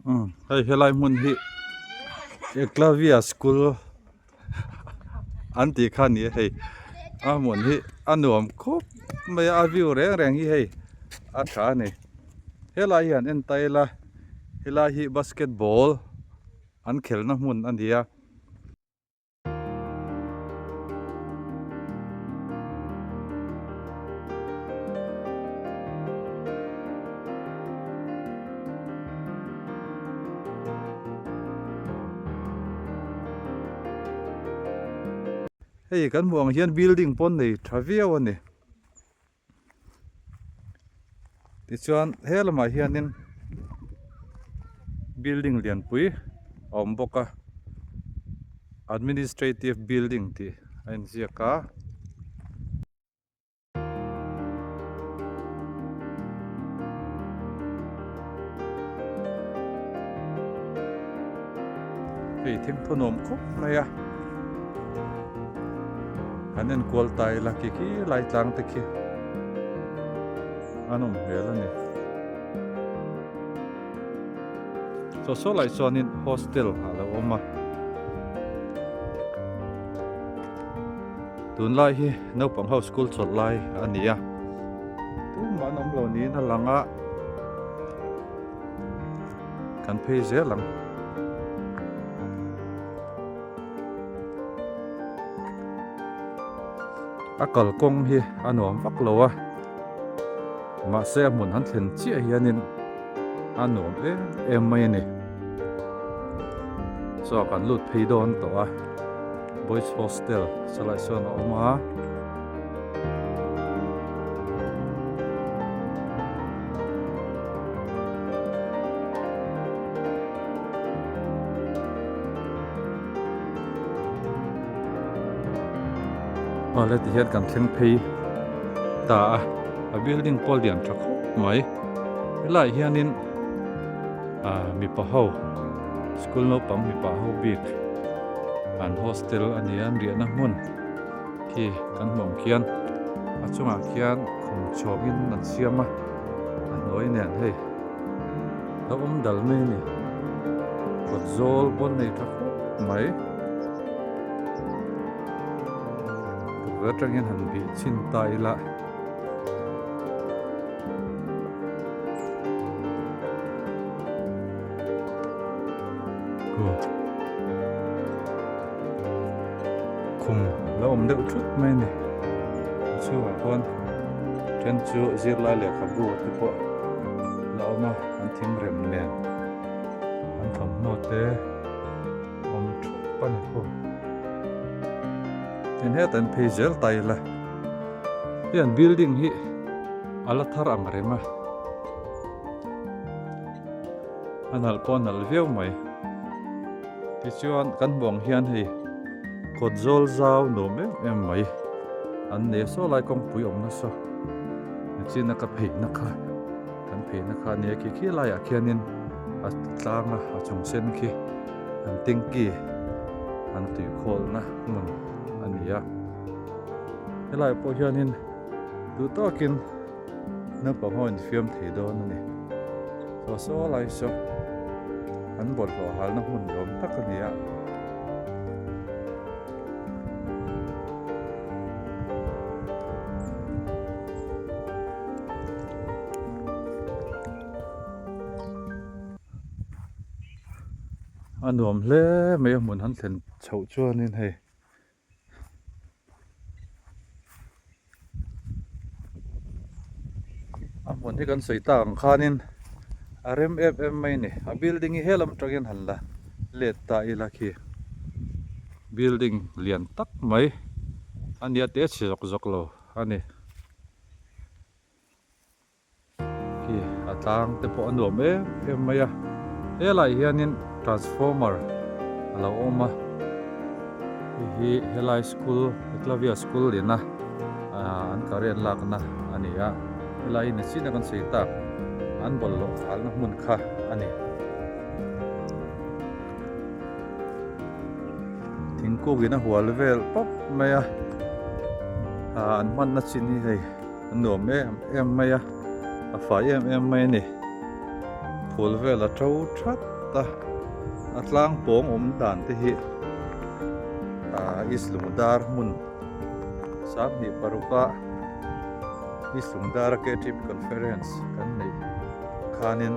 Umm hei helai hmun hi Eklavia school an tih kha a ni a hei a hmun hi a nuam khawp mai a a view reng reng hi hei a tha a ni helai hi han en ta ila helai hi basketball an khelhna hmun a ni a. Hei kan hmuh ang hian building pawn nei tha viau a ni. Tichuan he lamah hianin building lianpui a awm bawk a administrative building tih a inziak a. Hei thingthaw nuam khawp mai a an enkual ta ila khi khi lai tlang te khi an awm hmel a ni chaw saw lai chuanin hostel a lo awm a tunlai hi naupang ho school chawlh lai a ni a tumah an awm lo niin a lang a. Kan phei zel ang. A kalkawng hi a nuam vak lo a, mahse a hmun han thlen chiah hianin a nuam em em mai a ni. Chaw kan lut phei dawn tawh a, Boys Hostel chulai sawn a awm a. Awle tihian kan thleng phei ta a a building pawh a lian tha khawp mai helaiah hianin ah mipa ho school naupang mipa ho bik an hostel a ni a an riahna hmun. Khi kan hmuh ang khian a chungah khian khum chhawngin an siam a a hnuai nen hei a awm dal mai a ni kawt zawl pawn nei tha khawp mai tukverh atangin han bih chhin ta ila. Khum la awm deuh thut mai a ni a chhungah khuan then chu zirlai lehkhabu te pawh la awm a an thingrem nen an thawmhnaw te awm thup a ni thung tin hetah an phei zel ta ila hei an building hi a la thar ang reng a. A nalh pawh a nalh viau mai. Tichuan kan hmuh ang hian hei kawt zawl zau nuam em em mai an nei a saw lai kawngpui awm nasa nichina ka pheihna kha kan pheihna kha a nia khi khi laiah khianin a tlang a a chung sen khi an tanky an tuikhawlna hmun a ni a helaiah pawh hianin duh tawkin. Naupang ho infiam thei dawn a ni. Saw saw lai saw an bawlhhlawh halna hmun ni awm tak a ni a. A nuam hle mai a hmun han thlen chhoh chuanin hei. A hmun hi kan sawi tak ang khanin a rem em em mai a ni a building hi helam atangin han la let ta ila khi building lian tak mai a nia te chhe zawk zawk lo a ni. Khi a tlang te pawh a nuam em em mai a helaiah hianin transformer a lo awm a hei hi helai school Eklavya school ina ah an current lakna a ni a helai hi nichin a kan sawi tak an bawlhhlawh khalna hmun kha a ni. Thingkung in a hual vel pawp mai a ah an hmanna chin hi hei. A nuam em em mai a, a fai em em mai a ni. Phul vel a to that a, a tlang pawng awm dan te hi ah East Lungdar hmun sanghnih paruka East Lungdara KTP Conference kan neih khanin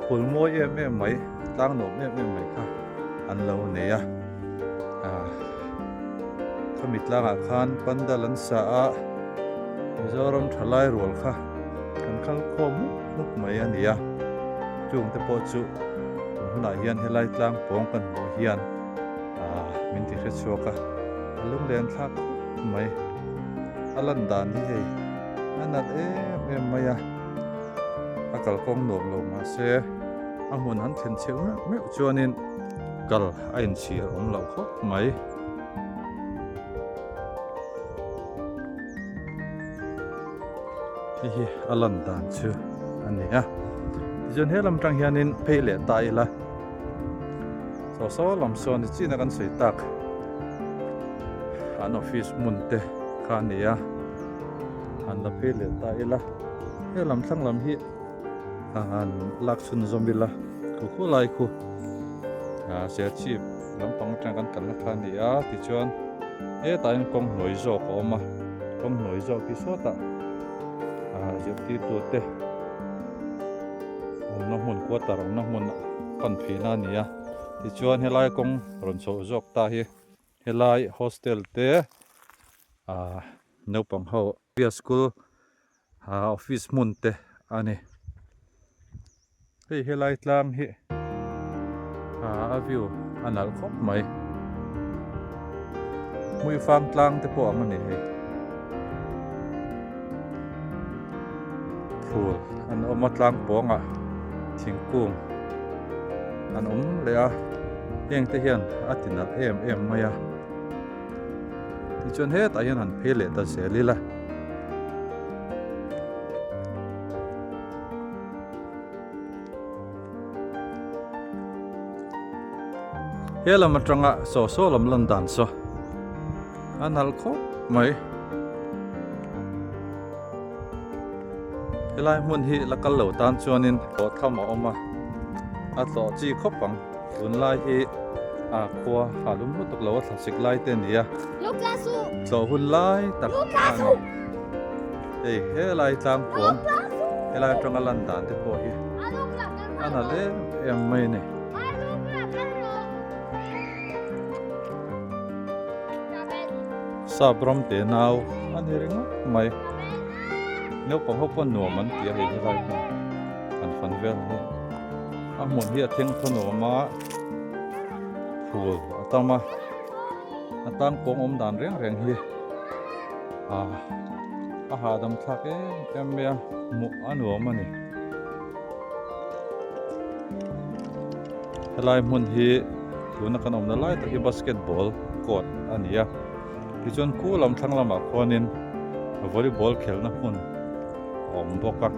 phul mawi em em mai tlang nuam em em mai kha an lo nei a ah khami tlangah khan pandal an sa a Mizoram thalai rual kha kan kal khawm mup mup mai a ni a chung te pawh chu tun hunah hian helai tlang pawng kan hmuh hian ah min ti hre chhuak a a lunglen thlak khawp mai a lan dan hi hei a nalh em em mai a a kalkawng nuam lo mahse a hmun an thlen chheu meuh meuh chuanin kal a inchhir awm loh khawp mai. Hei hi a lan dan chu a ni a tichuan he lam tang hianin phei leh ta ila saw saw lam sawn ni chin a kan sawi tak an office hmun te kha a ni a han la phei leh ta ila he lam thlang lam hi han lak chhun zawm ila khu khu lai khu ah serchhip lampang atang kan kalna kha a ni a tichuan hetah hian kawng hnuai zawk a awm a kawng hnuai zawk hi sawtah ah zirtirtu te awmna hmun quarter awmna hmun pan pheina a ni a tichuan helai kawng rawn chhoh zawk ta hi helai hostel te ah naupang ho school ah office hmun te a ni hei helai tlang hi ah a view a nalh khawp mai hmuifang tlang te pawh ang a ni hei phul an awm a tlang pawngah thingkung an awm leh a heng te hian a ti nalh em em mai a. Tichuan hetah hian han phei leh ta zel ila. He lam atanga saw saw lam lan dan saw a nalh khawp mai. Helai hmun hi la kal lo tan chuanin tlawh tham a awm a, a tlawh chi khawp ang. Tunlai hi a khua ha lum lutuk lo a thlasik lai te a ni a, tlawh hun lai tak a ni. Hei helai tlang pawng helai atanga lan dan te pawh hi a nalh em em mai a ni. Sap ram te nau a ni ringawt mai. Naupang ho pawh nuam an ti a hei helai hmun an fan vel hi. A hmun hi a thleng thaw nuam a, phul a tam a, a tang pawng awm dan reng reng hi ah a hahdam thlak em em mai a, hmuh a nuam a ni. Helai hmun hi tuna kan awmna lai tak hi basketball court a ni a, tichuan khu lam thlang lamah khuanin volleyball khelhna hmun a awm bawk a.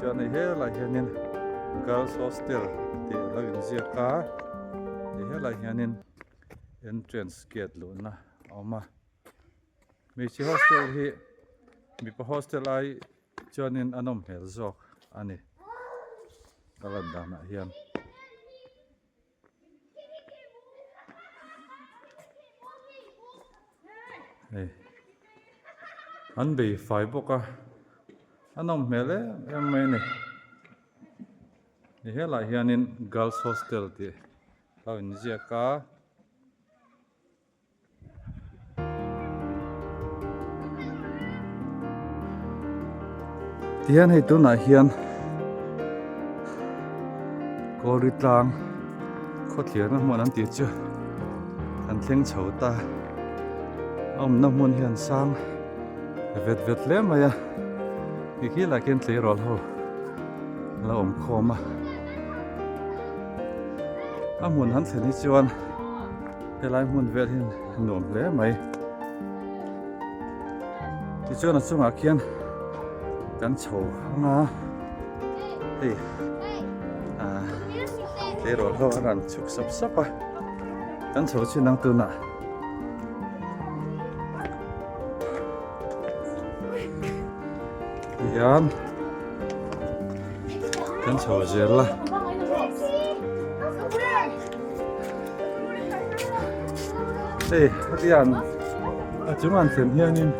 Tichuan hei helaiah hianin girls hostel tih a lo inziak a, hei helaiah hianin entrance gate luhna a awm a. Hmeichhe hostel hi mipa hostel ai chuanin a nawm hmel zawk a ni ka lan danah hian. Hei an bei fai bawk a a nawm hmel em em mai a ni hei helaiah hianin girls hostel tih a lo inziak a. Tihian hei tunah hian Kawlri tlang khawthliarna hmun an tih chu an thleng chho ta a awmna hmun hian sang vet vet hle mai a ti khi lah khian tleirawl ho a lo awm khawm a a hmun han thlen hi chuan. Helai hmun vel hi nuam hle mai. Tichuan a chungah khian kan chho ang a, hei ah tleirawl ho an rawn chhuk sap sap a, kan chho chin ang tunah. Tihian kan chho zel a. Hei hetiang a chung an thlen hianin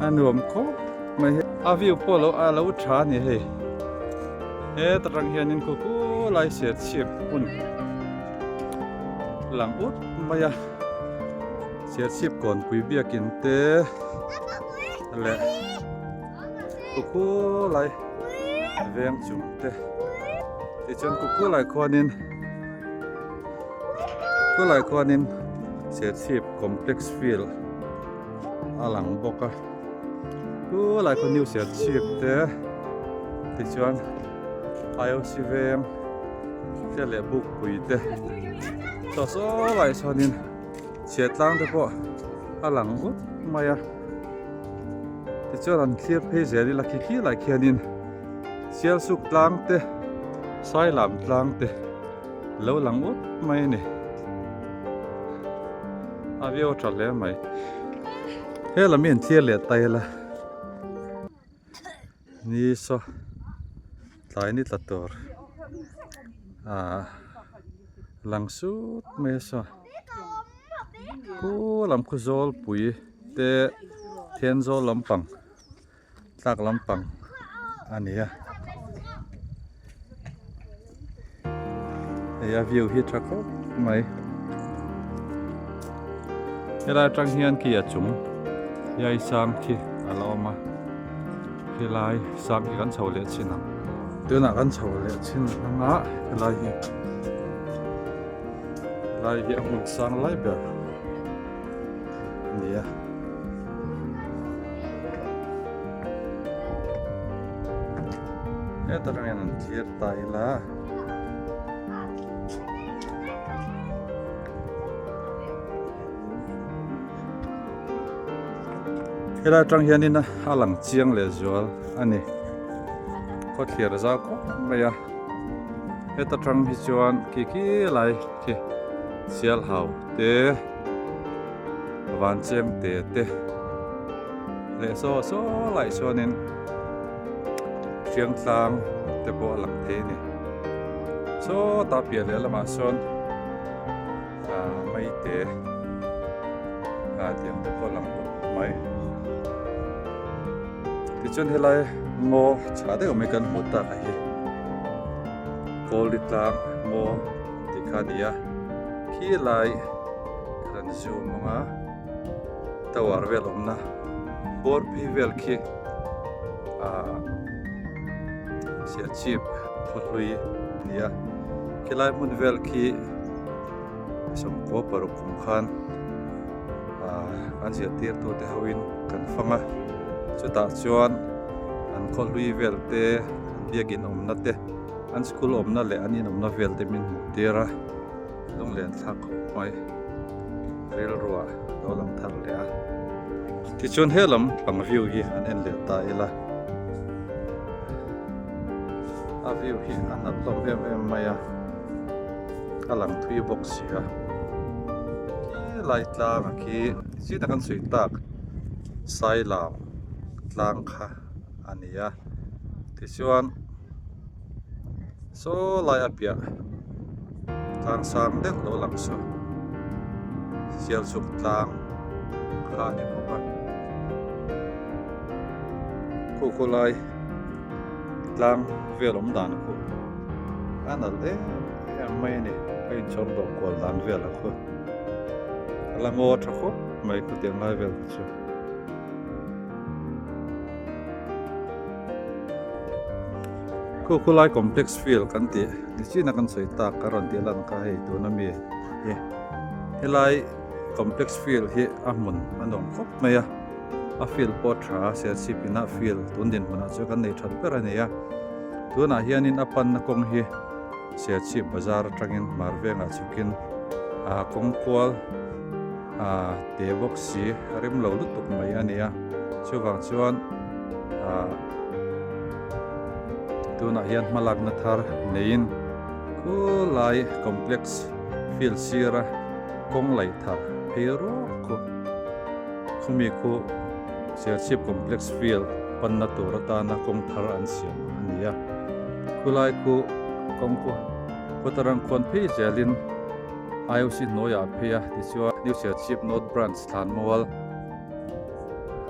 a nuam khawp mai hi a view pawh lo a lo tha a ni hei heta tang hianin khu khu lai ser chhip hmun lang ut mai a Serchhip kawnpui biakin te leh kukhu lai veng chung te tichuan kukhu lai khuanin kukhu lai khuanin Serchhip complex field a lang bawk a khu lai khaw new Serchhip te tichuan I_O_C veng te leh bukpui te saw saw lai chuanin. Chhiat tlang te pawh a lang ut mai a tichuan an thlir phei zel ila khi khi lai khianin Sialsuk tlang te Sailam tlang te lo lang ut mai a ni a viau tha hle mai helam hi an thlir leh ta ila ni saw tlai ni tla tur ah lang sut mai a saw khu lam khu zawl pui te then zawl lampang tlak lampang a ni a hei a view hi tha khawp mai helai atang hian khi a chung hiai sang khi a la awm a helai sang khi kan chho leh chin ang tunah kan chho leh chin ang a helai hi helai hi a hmun sang lai ber a ni a. Heta tang hian an thlir ta ila. Helai atang hianin a lang chiang leh zual a ni. Khawthlir a zau khawp mai a. Heta tang hi chuan khi khi lai khi Sialhau te Vancheng te te leh saw saw lai chuanin Hriangtlang te pawh a lang thei a ni. Sawtah piah leh lamah sawn ah maite ah tiang te pawh a lang bawk mai. Tichuan helai ngaw chhah deuh mai kan hmuh tak ah hi Kawlri tlang ngaw tih kha a ni a khilai kan zoom ang a tower vel awmna bawr phei vel khi ah Serchhip khawhlui a ni a khilai hmun vel khi 16 kum khan ah an zirtirtu te ho in kan fang a chutah chuan an khawhlui vel te an biakin awmna te an school awmna leh an inawmna vel te min hmuh tir a lunglen thlak khawp mai rilruah lo lang thar leh a tichuan he lam pang view hi an en leh ta ila. A view hi a nalh hlawm em em mai a, a lang thui bawk si a. Khi lai tlang a khi chi tak an sawi tak Sailam tlang kha a ni a. Tichuan saw lai a piah tlang sang deuh lo lang saw Sialsuk tlang kha a ni bawk a. Khu khu lai tlang vel awm dan khu a nalh em em mai a ni a inchhawr dawh kual dan vel a khu a la ngaw tha khawp mai khutiang lai vel kha chu. Khu khu lai complex field kan tih nichin a kan sawi tak a rawn tih lan kha hei tuna mi hi helai complex field hi a hmun a nuam khawp mai a. A field pawh a tha a, Serchhip inah field tun dinhmunah chuan kan nei that ber a ni a. Tunah hianin a panna kawng hi Serchhip bazar atangin hmar vengah chhukin ah kawng kual ah te bawk si a rem lo lutuk mai a ni a. Chuvang chuan ah tunah hian hmalakna thar neiin khulai complex field sira kawng laih thar phei rawk khu. Khumi khu Serchhip Complex Field panna tur atana kawng thar an siam a ni a. Khulai khu kawng khu Khawtarang khuan phei zelin IOC hnuaiah a phei a, tichuan New Serchhip North Branch Thlanmual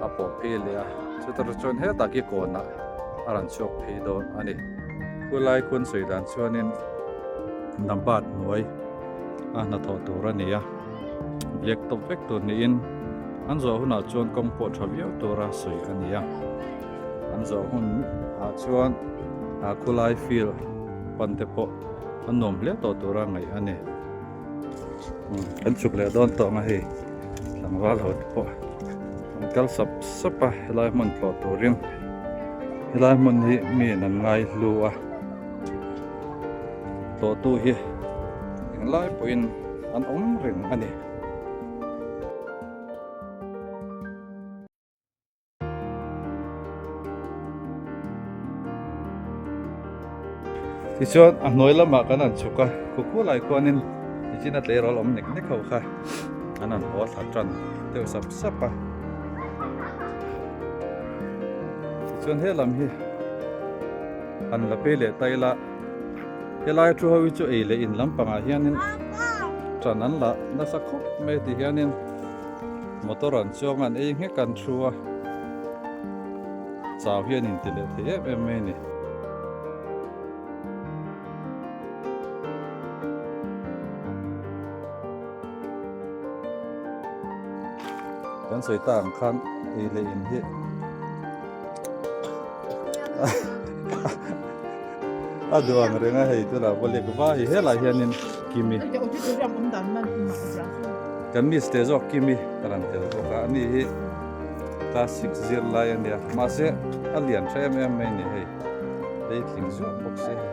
a pawh phei leh a, chutah chuan hetah khi kawnah a rawn chhuak phei dawn a ni. Khulai khu an sawi dan chuanin Nambat hnuai a hnathawh tur a ni a. Black tawp vek tur niin an zawh hunah chuan kawng pawh tha viau tura sawi a ni a, an zawh hun ah chuan ah khulai field pan te pawh an nuam hle tawh tura ngaih a ni. Kan chhuk leh dawn tawh ang a hei tlangval ho te pawh an kal sap sap a helai hmun tlawh turin helai hmun hi mi in an ngai hlu a tlawhtu hi englai pawhin an awm reng a ni. Tichuan a hnuai lamah kan han chhuk a, khuku lai khuanin nichin a tleirawl awm nek nek ho kha an han haw thla tan deuh sap sap a. Tichuan he lam hi han la phei leh ta ila. Helai thu ho hi chu ei leh in lampangah hianin ṭan an la nasa khawp mai ti hianin motor an chuang a an ei nghek an thu a chau hian in ti leh thei em em mai a ni. Kan sawi ta ang khan ei leh in hi A duh ang reng a hei tunah pawh lek vai helai hianin Kimi kan miss teh zawk Kimi ka rawn tel bawk a ani hi class six zir lai a nia mahse a lian tha em em mai a ni hei lei tling zuah bawk si hei.